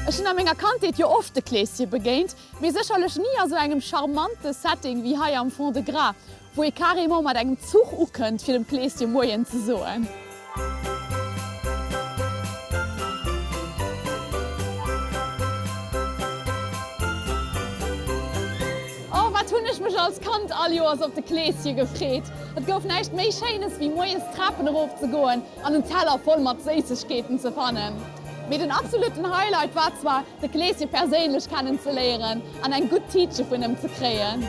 Ech hunn a menger Kandheet jo oft de Kleeschen begéint, mee sécherlech ni a sou engem charmante Setting wéi hei am Fond-de-Gras, wou ee carrément mat engem Zuch ukënnt fir dem Kleeschen Moien ze soen. Oh, wat hunn ech mech als Kand all Joers op de Kleeschen gefreet! Et gouf näischt méi Schéines wéi moies d'Trapen erof ze goen an en Teller voll mat Séissegkeeten ze fannen. Mee den absoluten Highlight war zwar, de Kleeschen perséinlech kennen ze léieren an eng gutt Tiitche vun em ze kréien.